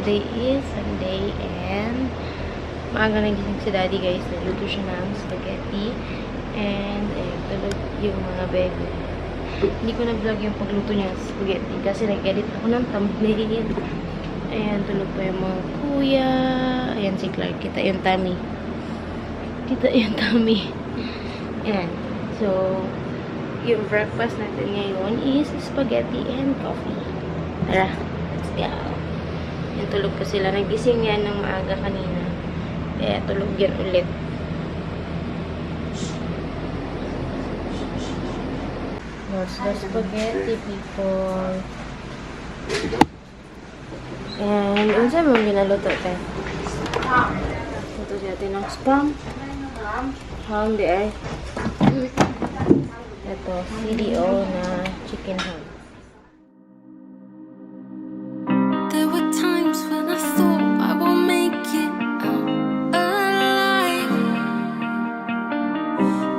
Today is Sunday and maaga nagising si Daddy, guys. Nagluto siya ng spaghetti and ayun, tulog yung mga baby. Hindi ko na-vlog yung pagluto niya ng spaghetti kasi nag-edit ako ng thumbnail. Ayan, tulog pa yung mga kuya. Ayan si Clark. Kita yung tummy. Kita yung tummy. Ayan. So, yung breakfast natin ngayon is spaghetti and coffee. Tara, let's go. Yan, tulog pa sila. Nagising yan ng maaga kanina. Kaya tulog yan ulit. What's the spaghetti, people? And, unsa mo ginaluto, te? Luto siya natin ng spam. Ham di ay. Ito, CDO na chicken ham. There were times when I thought I won't make it out alive.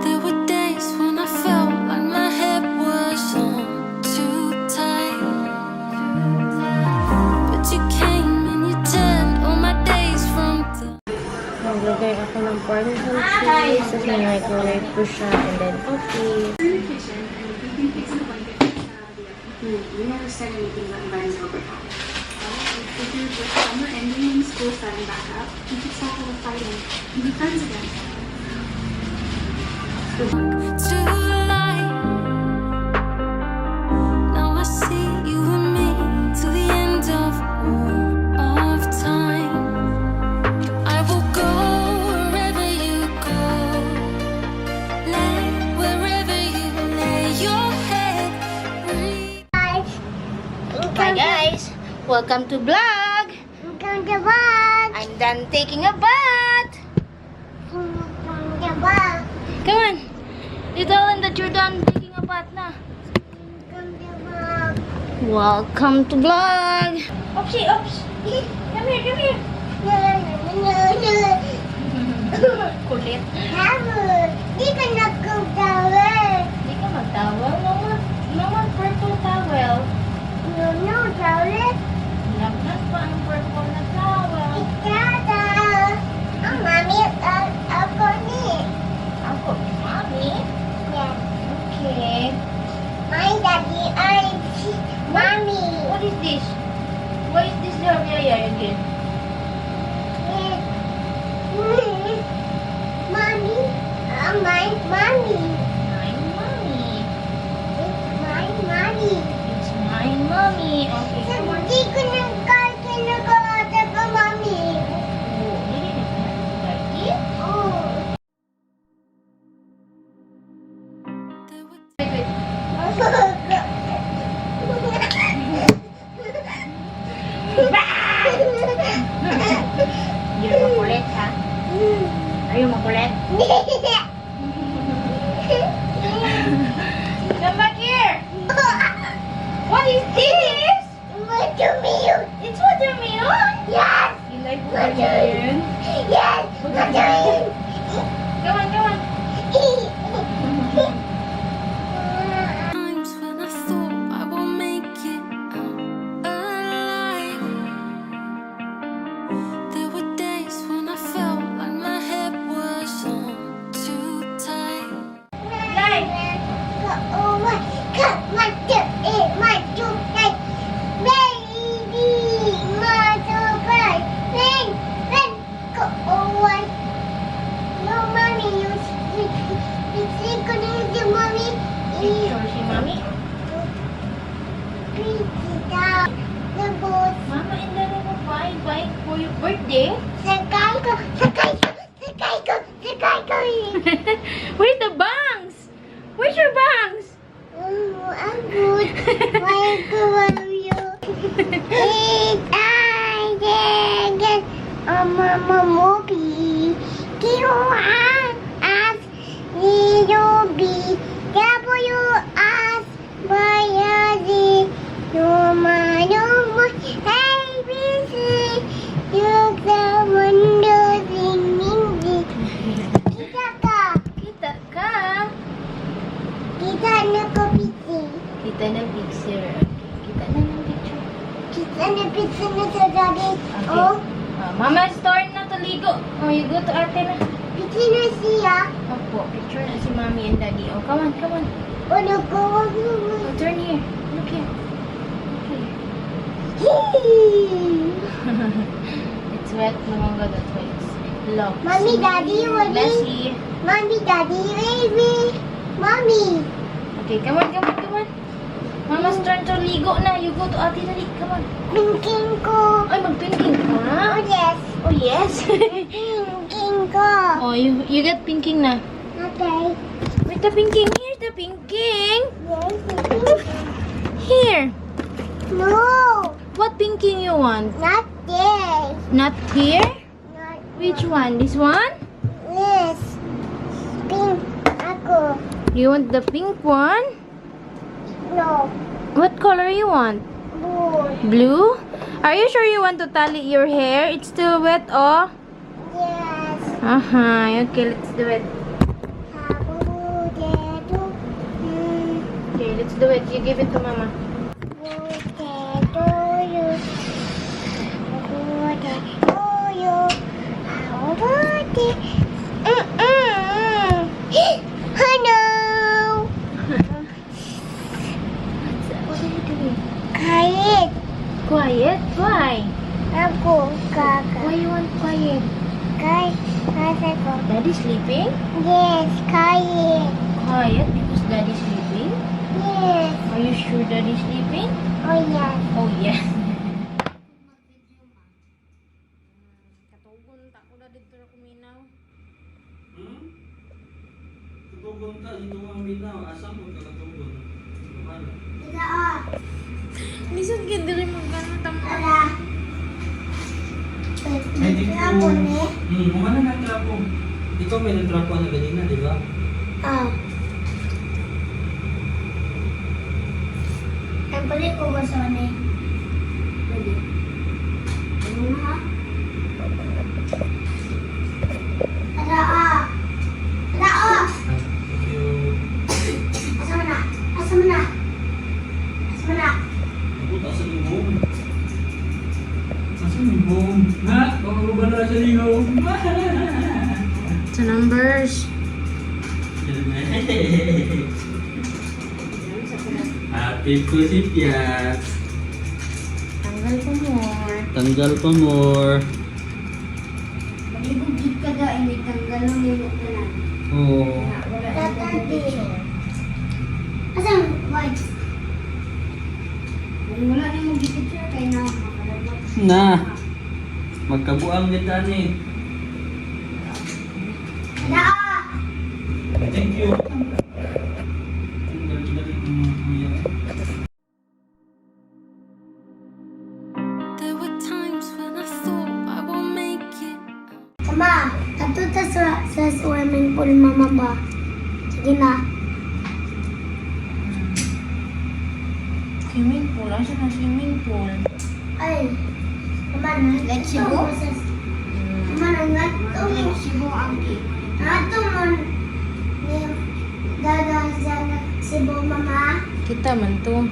There were days when I felt like my head was on too tight. But you came and you turned all my days from Maglagay ako ng parmesan cheese, tapos microwave ko siya, and then coffee. In the kitchen, and if you can fix the blanket for the We never said anything about inviting over. We figured with summer ending and school starting back up, we could stop all the fighting and be friends again. To light. Now I see you and me till the end of all of time. I will go wherever you go. Lay wherever you lay your head. Breathe. Hi guys! Welcome to vlog! Welcome to vlog. I'm done taking a bath! Welcome to vlog. Come on! You tell them that you're done taking a bath na. Welcome to vlog. Welcome to vlog! Oopsie, oops! Come here, come here! No, no, no, no. Kulit. Towel. Di ka nag-towel. Hindi ka mag-towel. No more, no more purple towel. No, towel. Laglag pa ang purple na towel. It's Dada. Oh, Mommy, ako ni. Ako, Mommy? Yeah. Okay. My daddy, I, Mommy. What is this? What is this your yaya again? Mommy, my mommy. My mommy. It's my mommy. It's my mommy. Okay, come on. Hindi ko nang kinagawa ko, Mommy. Oh, dili na ka party? Oh. There were Wait, wait. You're makulit, ha? Are you makulit? Come back here! What is this? Watermelon. It's watermelon? Yes. You like watermelon? Yes. Watermelon. Come on, come on. Times when I thought I won't make it out alive. There were days when I felt like my head was on too tight. Oh my God, my two, eight, my two, nine, baby, my two, five, nine, nine, go, oh, one. No, Mommy, you see, could you do, Mommy? Picture si Mommy. Pizza, the boat. Mama, and then mo buy bike for your birthday. Sakay ko, sakay ko, sakay ko, sakay ko. Where's the bangs? Where's your bangs? Oh, I'm good. Why go are you? Eight, I, J, mama, movie. Q, R, S, U, V, W, S, Y, Z, No, ma, no, ma, A, B, C, U, the wonder, singing, Kita ka. Kita ka. Kita na ko picture. Kita na picture. Okay. Kita na ng picture. Pizza na pizza na sa daddy. Okay. Oh, Ah, Mama's turn na to ligo. Oh, you go to ate na. Pizza na siya. Opo, picture na si mommy and daddy. Oh, come on, come on. Oh, no, go, go, go. Oh, turn here. Look here. Look here. It's wet no longer, that's why it's locked. Mommy, Daddy, what is- Lassie. Mommy, daddy, baby. Mommy. Okay, come on, come on, come on. Mama's turn to ligo na. You go to ate dali. Come on. Pinking ko. Ay, magpinking ka. Oh, yes. Oh, yes. Pinking ko. Oh, you get pinking na. Okay. Where's the pinking? Here's the pinking. Yes, pinking. Here. No, What pinking you want? Not this. Not here? Not Which one? This one? Yes. Pink. Ako. You want the pink one? No. What color you want? Blue. Blue? Are you sure you want to tali your hair? It's still wet, oh? Yes. Okay, let's do it. Potato. Okay, let's do it. You give it to mama. Potato. You. Potato. You. Potato. Hello. What are you doing? Quiet. Quiet? Why? Ako, kaka. Why you want quiet? Kay, kasa ko. Daddy sleeping? Yes, quiet. Quiet because daddy sleeping? Yes. Are you sure daddy sleeping? Oh, yes. Oh, yes. Katugon ta ko na dito na kuminaw. Katugon ka, dito ang minaw. Asa mo ka katugon? Kumana. Ika, oh. Lisod ka diri magkano tamo. Ala. Ay, di ko. Trapo ni. Kumana na trapo. Ikaw may natrapo na ganina, di ba? Ah. Ang balik ko ba sa ni? Pwede. Ano na ha? Ala, ah. Ala, oh. Thank you. Asa mo na? Asa mo na? Asa mo na? Puta sa lihom. Asa lihom? Ha? Baka ba na sa lihom? Sa numbers. Happy ko si Piat. Tanggal ko more. Tanggal pa more. Maglibog ka daw, hindi tanggal ng nilo ka na. Oo. Tatati. Asan? Wipes. Wala na yung picture kay na makalabot. Na. Magkabuang ganda ni. Ala! Thank you. Ang galing-galing ng mga kuya. There were times when I thought I won't make it. Mama, ato ta sa swimming pool, mama ba? Sige na. Swimming pool. Asa na swimming pool? Ay, mama na. Like Cebu? Mama na, ngato mo. Like Cebu ang Ngato mo. Ni Dada sa Cebu, mama. Kita man to.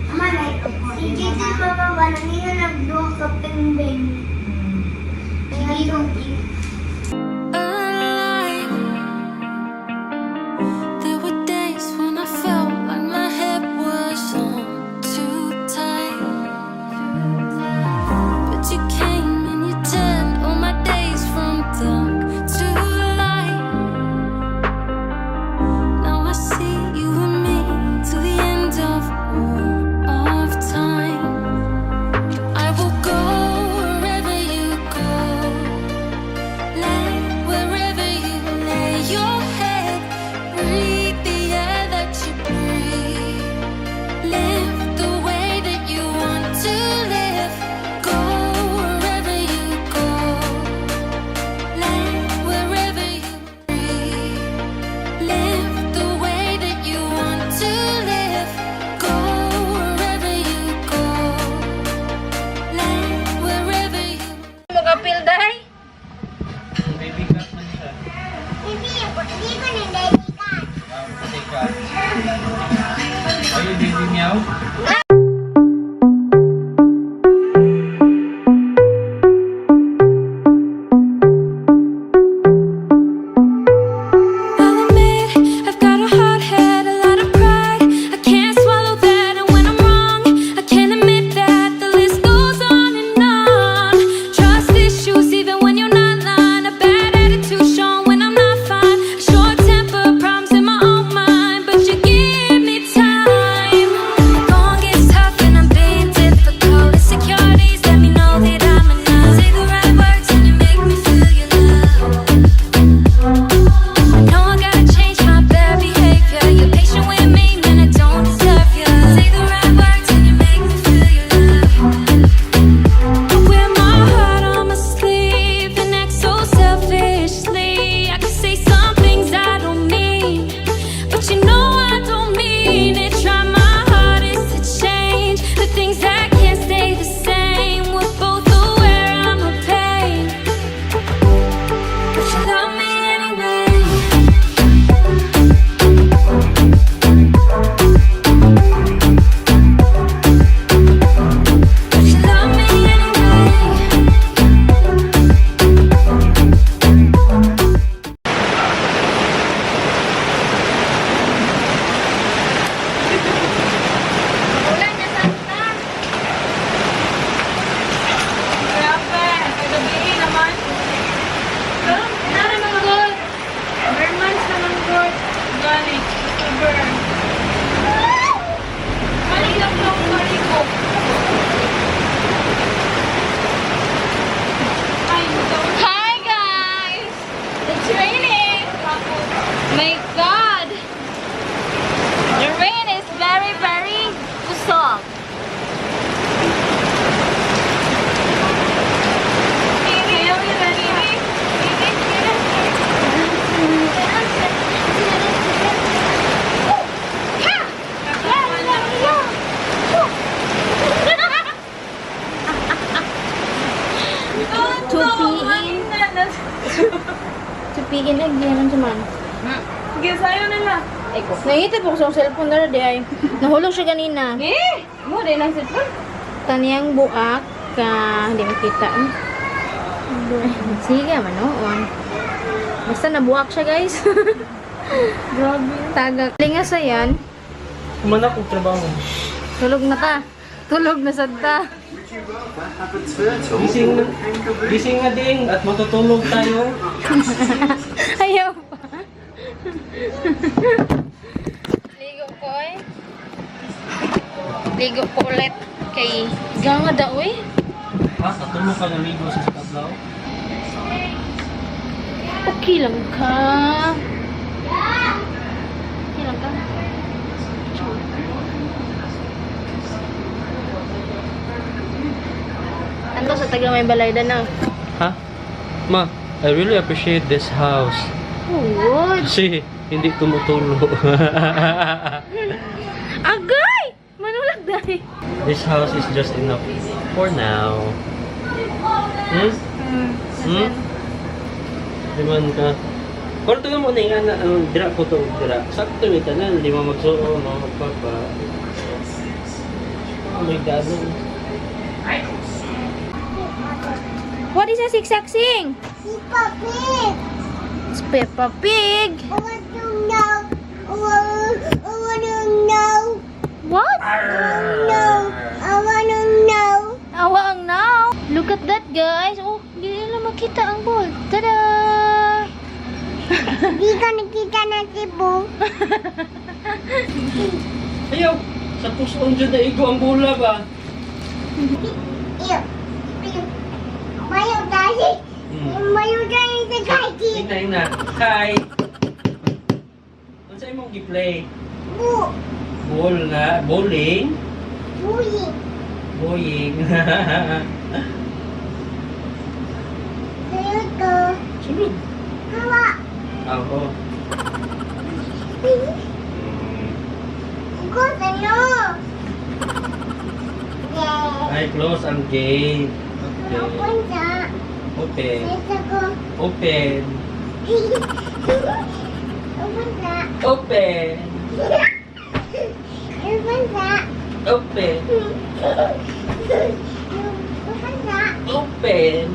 Mama na, sige din, mama ba? Nangingan nagduha ka pengbeng. Nangingan Alive. There were days when I felt like my head was on too tight. But you came and you turned all my days from dark to light. Now I see you and me till the end of all of time. I will go wherever you go. Lay wherever you lay your head. Breathe the air that you breathe. Live the way that you want to live. Go wherever you go. Lay wherever you breathe. Live the way that you want to live. Go wherever you go. Lay wherever you Mukapil day? Baby cat man siya. Hindi, hindi ko na baby cat. Ah, baby cat. Are you baby meow? Unsa man? Gisayo nila. Nangita po ko sa cellphone dara di ay. Nahulog siya ganina. Eh, mo din ang cellphone. Taniyang buak ka hindi makita. Sige man noon. Basta nabuak siya, guys. Grabe. Tagak. Linga sa yan. Kumana kong trabaho. Tulog na ta. Tulog na sad ta. Gising na, gising na ding at matutulog tayo. Ayaw pa. Ligo ko eh. Ligo ko ulit kay Ganga daw eh. Ha? Katulog ka naligo sa tablaw? Okay lang ka. Okay lang ka. Ano sa taga may balay na? Ha? Ma, I really appreciate this house. Oh, good. Kasi hindi tumutulo. Agay! Manulag dahil. This house is just enough for now. Hmm? Hmm? Di man ka. Pero ito mo na yung ana, ang dira ko to, dira. Sakto yung tanan, di mo magsuo, mo magpapa. Oh my God. No. What is a zigzag-sing? Peppa Pig. It's Peppa Pig. I want to know. I want to know. What? No. I want to know. Awa ang now. Look at that, guys. Oh, hindi nila makita ang ball. Tada! Di ka nakita na si Boo. Ayaw! Sa puson dyan na igo ang bola ba? Iyo. Iyo. Mayo dahil. Mayo dahil sa kaki. Ina, ina. Hi! Ano sa imong gi-play? Boo. Ball na? Bowling? Booing. Boying. Sunod ko. Sunod. Hawa. Ako. Ko sa'yo. Yeah. Ay, close ang gate. Okay. Open sa. Open. Ito ko. Open. Open sa. Open. Open sa. Open. Open sa. Open.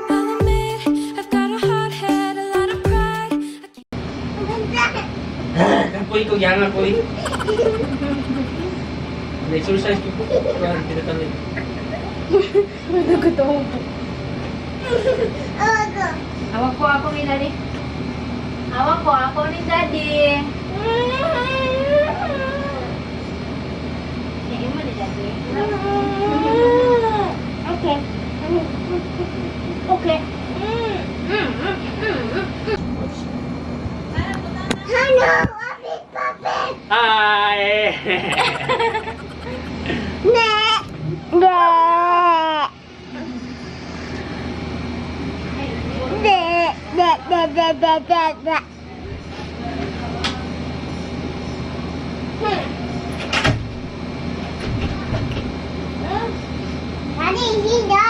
I'll admit, I've got a hot head, a lot of pride. Open sa. Kapoy ko, yang ako eh. Na-exercise ko po. Kuhan, pinatali. Ako. Hawak ko ako ni Daddy. Hawak ko ako ni Daddy. Hindi mo ni Daddy. Okay. Okay. Hello, Puppet Puppet. Hi! Ne. Ne. Ne. Ne. Ne. Ne. Ne. Ne. Ne. Daddy, hida.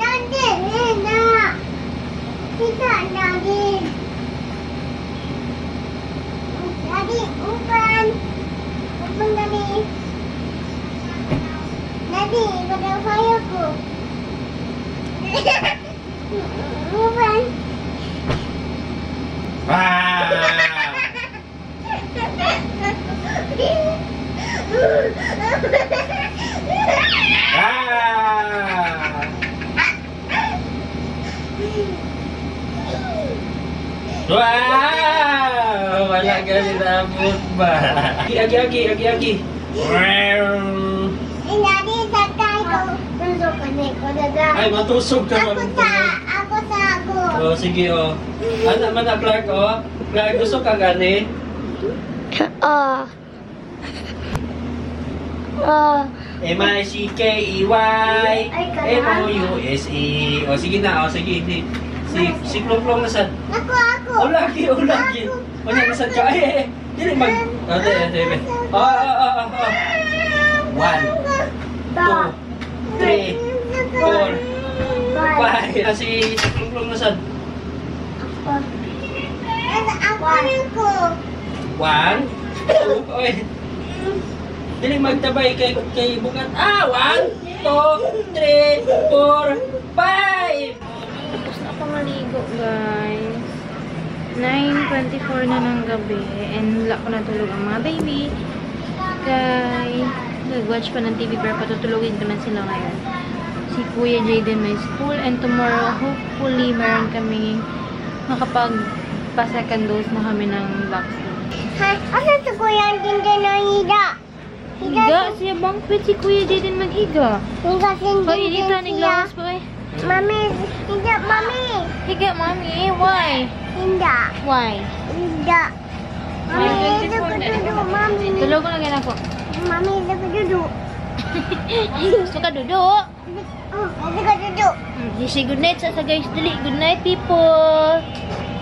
Daddy, hida. Hida, Daddy. Daddy, open. Open, Daddy. Daddy, butterfly ko. Open. Wow! Ah! Wow! Wala ka sinabot ba? Agi, agi, agi, agi, agi. Wow! Daddy, sakay ko. Tusok ka na ko dada. Ay, matusog ka. Ako sa, ako sa ako. Oh, sige, oh. Ano man na, Clark, oh? Clark, gusto ka gani? Oh. Oh. M-I-C-K-E-Y Ay, kala. M-O-U-S-E. Oh, sige na, oh, sige. Si, si, si Klong Klong na sad. Ako, ako. Oh, lagi, oh, lagi. Wala na sad ka. Ay, ay, ay. Dili mag. Ah, dili, dili. Ah, ah, ah, ah, ah. One, two, three, four, five. Kasi si Klong na sad. Ako rin ko. One, two, oy. Dili magtabay kay bukat. Ah, one, two, three, four, five. Tapos na ako maligo, guys. 9:24 na ng gabi. And wala ko natulog ang mga baby. Kay nag-watch pa ng TV pero patutulugin ko na sila ngayon. Si Kuya Jaden may school and tomorrow hopefully meron kaming makapag pa-second dose na kami ng vaccine. Ha? Asa sa kuya ang tinda ng hida? Higa siya bang pwede si Kuya Jaden maghiga? Higa Hoy, sindin inita siya. ni lawas pa eh. Mami, hinda, mami. Higa, mami. Why? Hinda, Why? hinda. Mami, hinda ko duduk, mami. Tulog ko na ganun ako. Mami, hinda ko duduk. Gusto ka duduk? Hinda ko duduk. You say good night sa guys. Dali. Good night, people.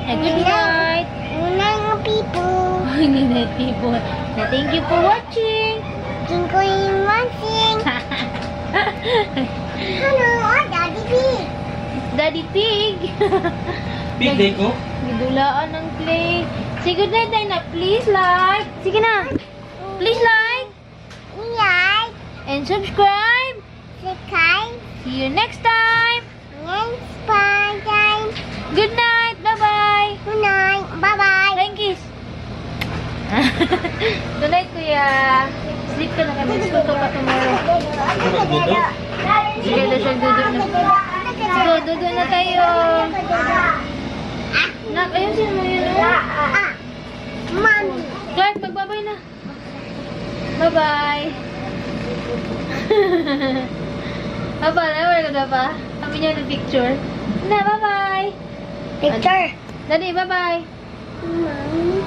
And good night. Unang people. Good night, people. Na thank you for watching. Thank you for watching. Hello, oh, Daddy Pig. Daddy Pig. Big day ko. Gidulaan ng play. Say good night, Dina. Please like. Sige na. Please like Like, and subscribe. subscribe, See you next time. next time. Good night. Bye-bye. Good night. Bye-bye. Thank you. Good night, Kuya. Sleep ka na kami. School ka pa tomorrow. Sige, siya duduk na. Go, duduk na tayo. Nak, ayusin mo yun, oh. Ah, Mami. Clark, magbabay na. Bye-bye. Bye-bye. Wala ka na ba? Kami niya ng picture. Na, bye-bye. Picture. Dali, bye-bye. Mami.